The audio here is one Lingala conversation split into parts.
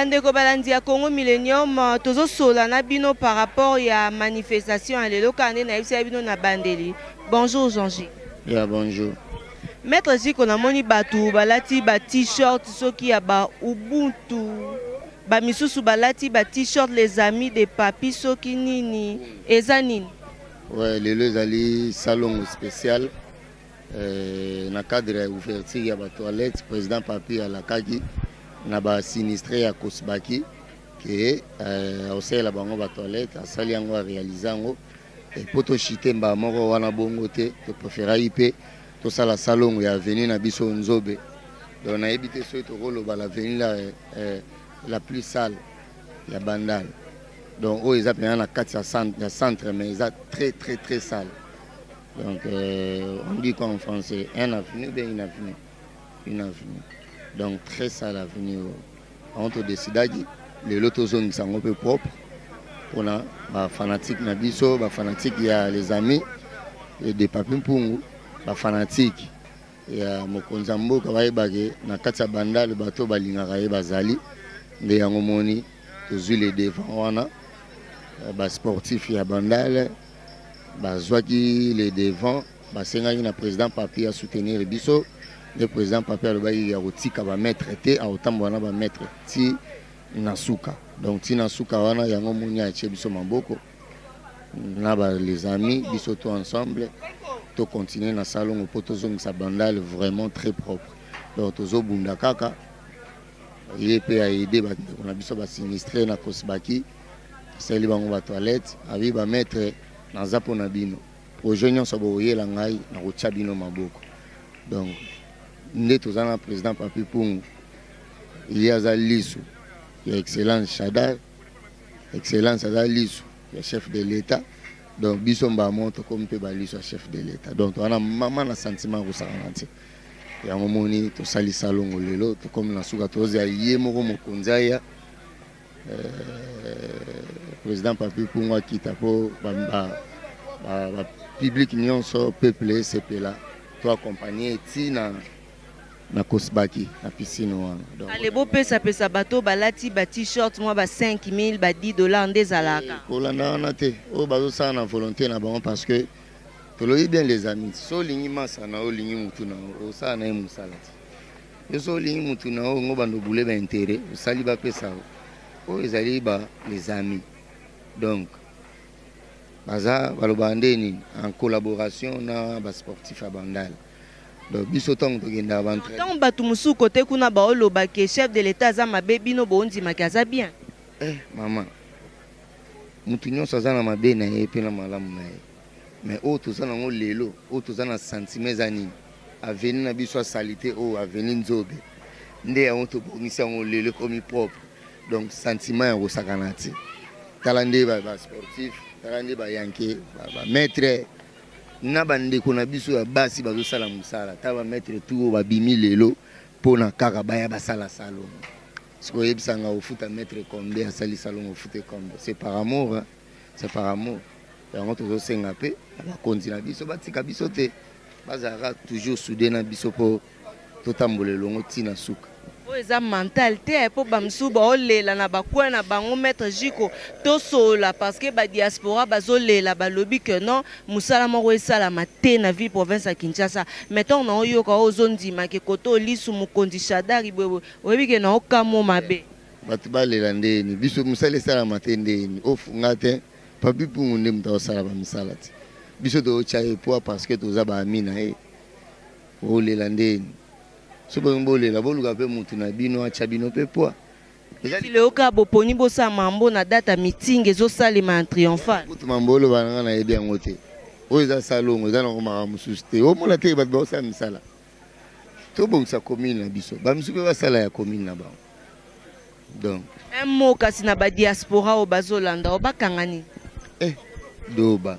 Bandeko balandi ya Congo Millennium, tozosola na bino par rapport ya manifestation ya lelo kaka nde nayebisaki bino na bandeli. Bonjour Jean-Gilles. Ya bonjour. Maître Ziko, namoni bato balati ba t-shirt soki ya ba Ubuntu, ba misusu balati ba t-shirt les amis de papi soki nini, eza nini? Ouais, lelo ezali salongo spécial na cadre ya ouverture ya ba toilettes. Président Papi alakaki na ba sinistré ya Kosbaki ke aosalela bango ba toilettes, asali yango, aréalise yango. Po toshite mbala moko wana bongo te, topréféraki mpe tosala salongo ya avenue na biso Nzobe. Donc nayebi te soki tokoloba l'avenue la plus sale ya Bandal. Donc oyo eza mpenza na kati ya centre, mais eza très très très sale. Donc on dit quoi en français? Un avenue ou bien une avenue? Une avenue. Donc très sale avenue. On todécidaki lelo tozongisa yango mpe propre mpona bafanatique na biso, bafanatique ya les amis de Papi Mpungu, bafanatique ya mokonzi ya mboka, bayebake na kati ya Bandale bato balingaka ye bazali. Nde yango moni tozwi le devant wana, basportif ya Bandale bazwaki le devant, basengaki na président Papi asoutenir biso. Nde président Papi alobaki ya kotika bamaître te, akotambola na bamaître ti na suka. Donc ti na suka wana, yango moni atie biso maboko na ba les amis, biso to ensemble tocontinue na salongo mpo tozongisa Bandale vraiment très propre. Donc tozobunda kaka, ye mpe aide bandeko na biso basinistré na Kosbaki, asali bango batoilette. Abi bamaître, naza mpona bino, projet nyonso bokoyela ngai, nakotia bino maboko. Donc nde toza na président Papi Pungu, ye aza lisu ya excellence Shadar, excellence aza lisu ya chef de l'État. Donc biso mbamo tokomi mpe baliso ya chef de l'État. Donc toza na mama na sentiment kosakana te. Yango moni tosali salongo lelo, tokomi na suka, tozela ye moko mokonzi aya, président Papi Pungu akita mpo bapublic nyonso, peuple esepela, to accompagne ti na Kosbaki na piscine wana. Donc ale bopesapesa bato balati ba t-shirt mwa ba 5000, ba 10 $ nde ezalaka. Kolanda wana te, oyo bazosala na volonté na bango, parce que tolobi bien les amis, so olingi masa na yo, olingi mutu na yo, osala na ye mosala te. Yo so olingi mutu na yo ngo bando bule baintérêt, osali bapesa yo. Oyo ezali ba les amis, donc baza balobaka nde nini, en collaboration na basportif ya Bandal. Donc biso ntango tokendaka baentraîne Ntango bato mosusu kote kuna baoloba ke chef de l'État aza mabe, bino boondimaki aza bien? Mama, mutu nyonso aza na mabe na ye mpe na malamu na ye. Mais oyo toza nango lelo, oyo toza na sentiment eza nini? Avenue na biso asali te, oyo avenue Nzobe, nde yango tobongisi yango lelo, ekomi propre. Donc sentiment ya kosakana te. Tala nde basportif, tala nde bayanke, bamaître na bandeko na biso ya basi bazosala mosala. Tala bamaître tu oyo babimi lelo mpona kaka baya basala salongo. Sikoyo oyebisanga, ofuta maître combien? Asali salongo, ofute combien? C'est par amour, hein? C'est par amour. Yango tozosenga mpe na bakonzi na biso batika biso te, bazalaka toujours soudé na biso mpo totambola elongo ntina suka. Oyo eza mental te, mpo bamosusu baolela na bacoin na bango. Maître Jiko, tosola parce que badiaspora bazolela, balobi ke non, mosala moko esalama te na ville province ya Kinshasa. Mais ntango na oyoka oyo ozondima ke kote olisu mokonzi Shadari boyeboye, oyebi ke na okamo mabe. Bato balela ndeni, biso mosala esalama te ndeni ofunga te. Papi Pungu nde moto akosala bamisala te, biso totya ye poids parce que toza baami na ye. Olela ndeni? So bolingi bolela, boluka mpe mutu na bino atya bino mpe poids. Lelo kaka boponi bosala mambo na date ya meeting ezosalema ya triomphal. Kutu mambo oloba na nga, nayebi yango te. Oyo eza salongo, eza nango makambo mosusu te. Omona te bato baosala misala, tobongisa commune na biso, bamisusu mpe basala ya commune na bango. Donc un mot kasi na badiaspora oyo bazolanda, oyo bakanga nini? Doba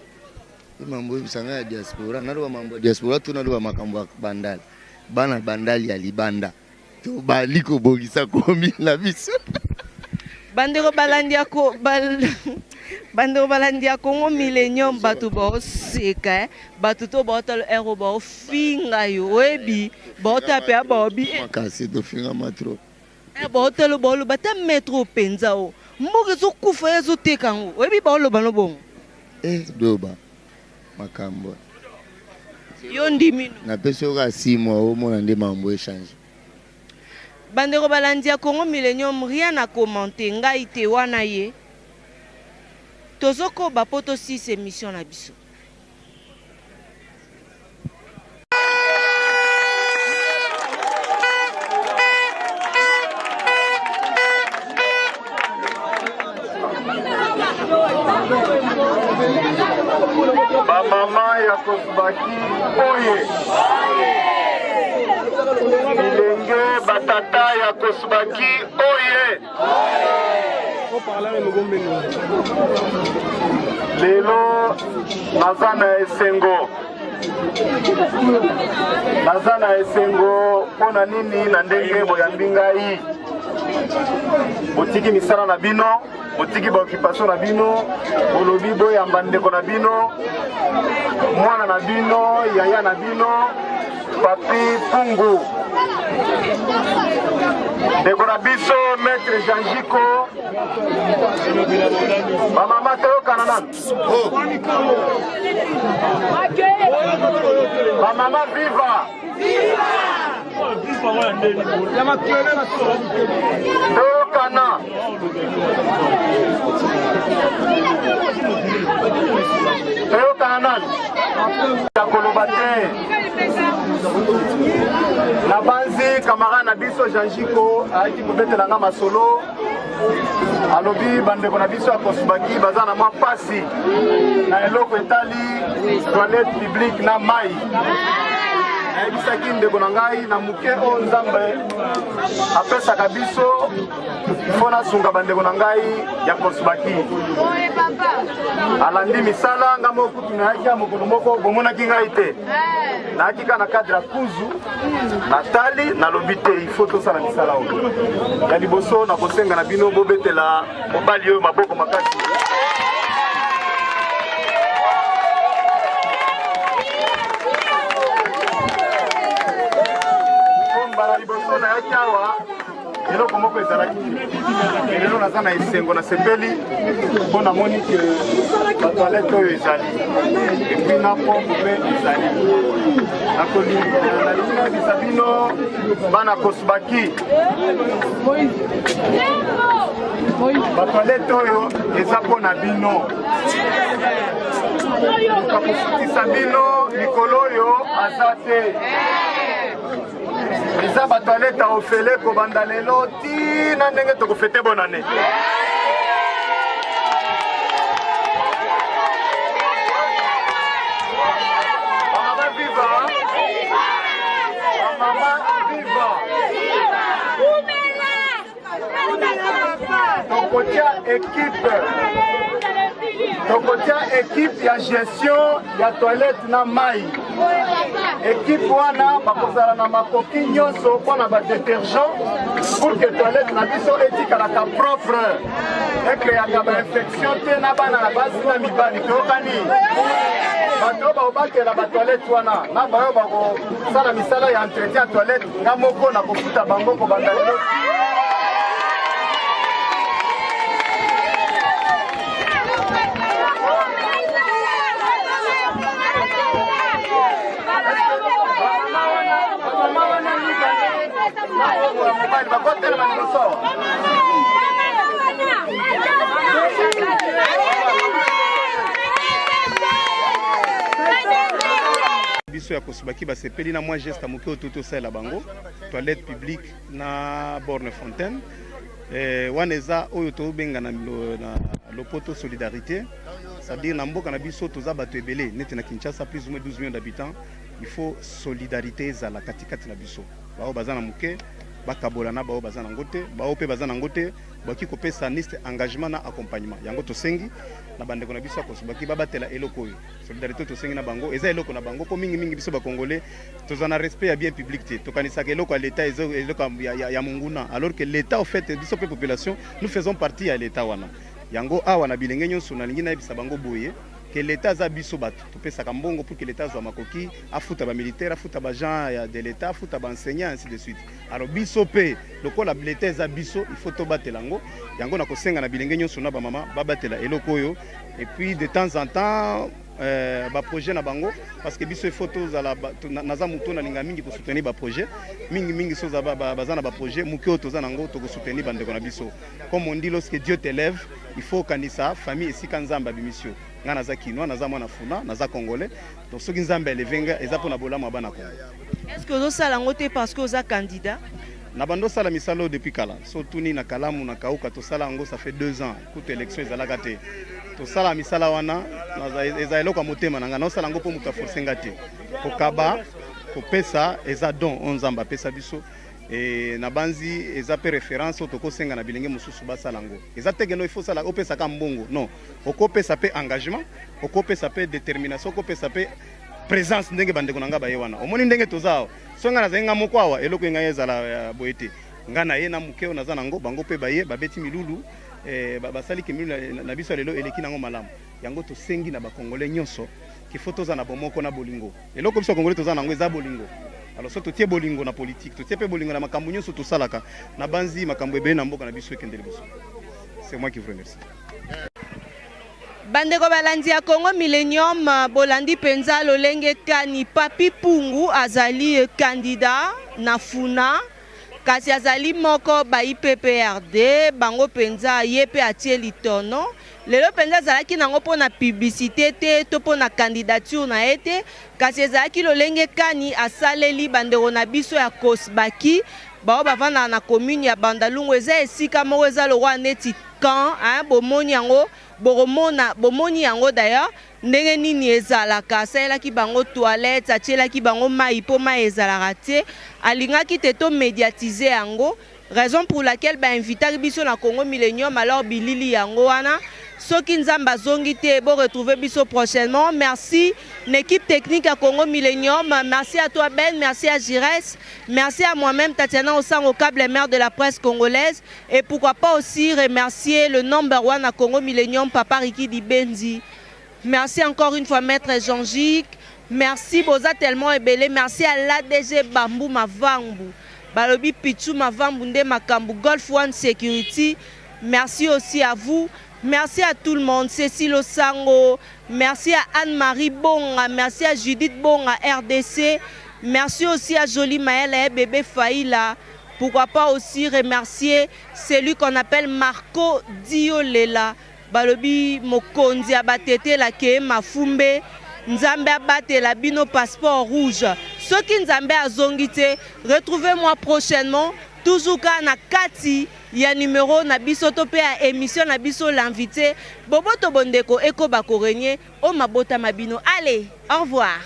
mambo oyebisa ngai ya diaspora, naloba mambo ya diaspora to naloba makambo ya Bandali? Bana Bandali ya libanda, tobali kobongisa commune na biso. Bandeko balandi ya Congo Millennium, bato baoseka, bato to baotala ero baofinga yo, oyebi baota mpe baobi. Makasi, tofingama trop. Eh, baotalo baoloba ata maître oyo mpenza o mboka ezokufa ye azoteka yango oyebi baoloba no bongo eh, doba makambo yo ndimi no napesi yo kaka 6 mois omona nde makambo echange. Bandeko balandi ya Congo Millennium rien à commenter ngai te wana ye tozokoba mpo tosilisa emission na biso. Bamama ya Kosbaki oye! Bilenge batata ya Kosbaki oye! Lelo naza na esengo, naza na esengo mpo na nini? Na ndenge boyambi ngai, botiki misala na bino, botiki baokipation na bino, bolobi boyamba ndeko na bino, mwana na bino, yaya na bino, Papi Pungu, ndeko na biso Maître Jean Jiko. Bamama toyokana nanu. Bamama viva! Toyokana. Toyokana nanu. Ya koloba te. Nabanzi camarade na biso Jean Jiko ayaki kobetela nga masolo, alobi bandeko na biso ya Kosubaki baza na mwa pasi na eloko etali toilette publique na mai. Nayebisaki ndeko na ngai na moke oyo Nzambe apesaka biso, mpo nasunga bandeko na ngai ya Kosubaki. Alandi misala nga moko kutu nayaki ya mokolo moko bomonaki ngai te, nayaki kaka na cadre ya kuzu, natali nalobi te il faut tosala misala oyo. Ya liboso nakosenga na bino bobetela mobali oyo maboko makasi. Mbala liboso nayaki awa eloko moko ezalaki te, lelo naza na esengo, nasepeli mpo namoni ke batoilette oyo ezali et puis na pompe mpe ezali. Nalingi nayebisa bino bana Kosbaki, batoilette oyo eza mpo na bino, akofutisa bino likolo oyo aza te. Eza batoilette ya ofele kobanda lelo tina ndenge tokofete bonane. Bamama viva! Bamama viva! Tokotia équipe, tokotia équipe ya gestion ya toilette na mai. Équipe wana bakozala na makoki nyonso mpo na badétergent pour que toilette na biso etikalaka propre, ecréaka bainfection te na bana na basi na mibali. Toyokani? Bato oyo bakobatela batoilette wana na baoyo bakosala misala ya entretien ya toilette, nga moko nakofuta bango kobanda lelo. Bamama wana mibale na mobali bakotelema liboso awa. Biso ya Kosubaki basepeli na mwa geste ya moke oyo tosalela bango toilette publique na borne fontaine. Wana eza oyo tobenga na lopoto solidarité, c'est-à-dire na mboka na biso toza bato ebele, neti na Kinshasa plus ou moins 12 millions d'habitants. Il faut solidarité ezala katikati na biso. Baoyo baza na moke bakabola na baoyo baza nango te, baoyo mpe baza nango te bakoki kopesa niste engagement na accompagnement. Yango tosengi na bandeko na biso ya Kosubaki babatela eloko oyo solidarité tosengi na bango, eza eloko na bango, mpo mingimingi biso bacongolais toza na respect ya bien public te. Tokanisaka eloko ya l'état eza eloko ya monguna, alors que l'état, au fait, biso mpe population, nous faisons partie ya l'état wana. Yango awa na bilenge nyonso nalingi nayebisa bango boye. Que l'État aza biso bato topesaka mbongo pour que l'État azwa makoki afuta bamilitaire, afuta baagent ya de l'État, afuta baenseignant, ainsi de suite. Alors biso mpe, lokola l'État eza biso, il faut tobatela yango. Yango na kosenga na bilenge nyonso na bamama babatela eloko oyo. Et puis de temps en temps baprojet na bango, parce que biso il faut tozala, naza moto nalinga mingi kosoutenir baprojet mingimingi. So baza na baprojet moke oyo toza nango, tokosoutenir bandeko na biso. Comme on dit, lorsque Dieu t'élève, il faut okanisa famille esika Nzambe abimisi yo. Ngai naza Kinois, naza mwana Funa, naza Congolais. Donc soki Nzambe aélever nga, eza mpona bolamu ya bana Congo. Est ce que ozosala yango te parce que oza candidat? Na bando osala misala oyo depuis kala. So tuni na kalamu na kauka, tosala yango, ça fait 2 ans. Kutu élection ezalaka te, tosala misala wana. Eza eloko ya motema na ngai, naosala yango mpo moto aforce nga te. Kokaba, kopesa eza don oyo Nzambe apesa biso. E na banzi eza mpe référence oyo tokosenga na bilenge mosusu basala yango. Eza te que non, il faut sala opesaka mbongo, non. Okopesa mpe engagement, okopesa mpe détermination, okopesa mpe présence. Ndenge bandeko na ngai baye wana, omoni ndenge toza awa. So ngai nazali ngai moko awa, eloko ye ngai ezala boye te. Ngai na ye na moke oyo naza nango, bango mpe baye babeti milulu, basaliki milulu na biso ya lelo eleki nango malamu. Yango tosengi na Bakongolais nyonso qu'il faut toza na bomoko na bolingo. Eloko biso Bakongolais toza nango eza bolingo. Alors so totie bolingo na politique, totie mpe bolingo na makambo nyonso tosalaka, na banzi makambo ebele na mboka na biso ekende liboso. C'est moi qui vous remercie. Bandeko balandi ya Congo Millennium, bolandi mpenza lolenge kani Papi Pungu azali candidat na Funa, kasi azali moko bai PPRD. Bango mpenza ye mpe atie litono lelo. Mpenza azalaki nango mpo na publicité te to mpo na candidature na ye te, kasi ezalaki lolenge kani asaleli bandeko na biso ya Kosbaki, bao bavandaka na commune ya Bandalungu. Eza esika moko eza lokwa neti camp, hein, bomoni yango, bokomona, bomoni yango d'ailleurs ndenge nini ezalaka. Asalelaki bango toilette, atielaki bango mai mpo mai ezalaka te. Alingaki te tomédiatiser yango, raison pour laquelle bainvitaki biso na Congo Millennium. Alors bilili yango wana. Soki Nzambe azongi te, boretrouve biso prochainement. Merci na équipe technique ya Congo Millennium, merci à toi Ben, merci à Gires, merci à moi-même Tatiana Osango, câble maire de la presse congolaise. Et pourquoi pas aussi remercier le number one à Congo Millennium, papa Riki Dibenzi. Merci encore une fois, maître Jean-Jacques. Merci, boza tellement ebele. Merci à l'ADG Bambou Mavambu, balobi Pichu Mavambu nde makambu, Golf One Security, merci aussi à vous. Merci à tout le monde. Cécile Osango, merci à Anne-Marie Bonga, merci à Judith Bonga RDC, merci aussi à Jolie Maël et bébé Faïla. Pourquoi pas aussi remercier celui qu'on appelle Marco Diolela, balobi mokonzi abatetelaki mafumbe. Nzambe abatela bino. Passeport rouge, soki Nzambe azongi te, retrouvez-moi prochainement, toujours kaka na kati ya numéro na biso to mpe ya émission na biso L'invité. Boboto bondeko ekoba korégner o mabotama bino. Allez, au revoir.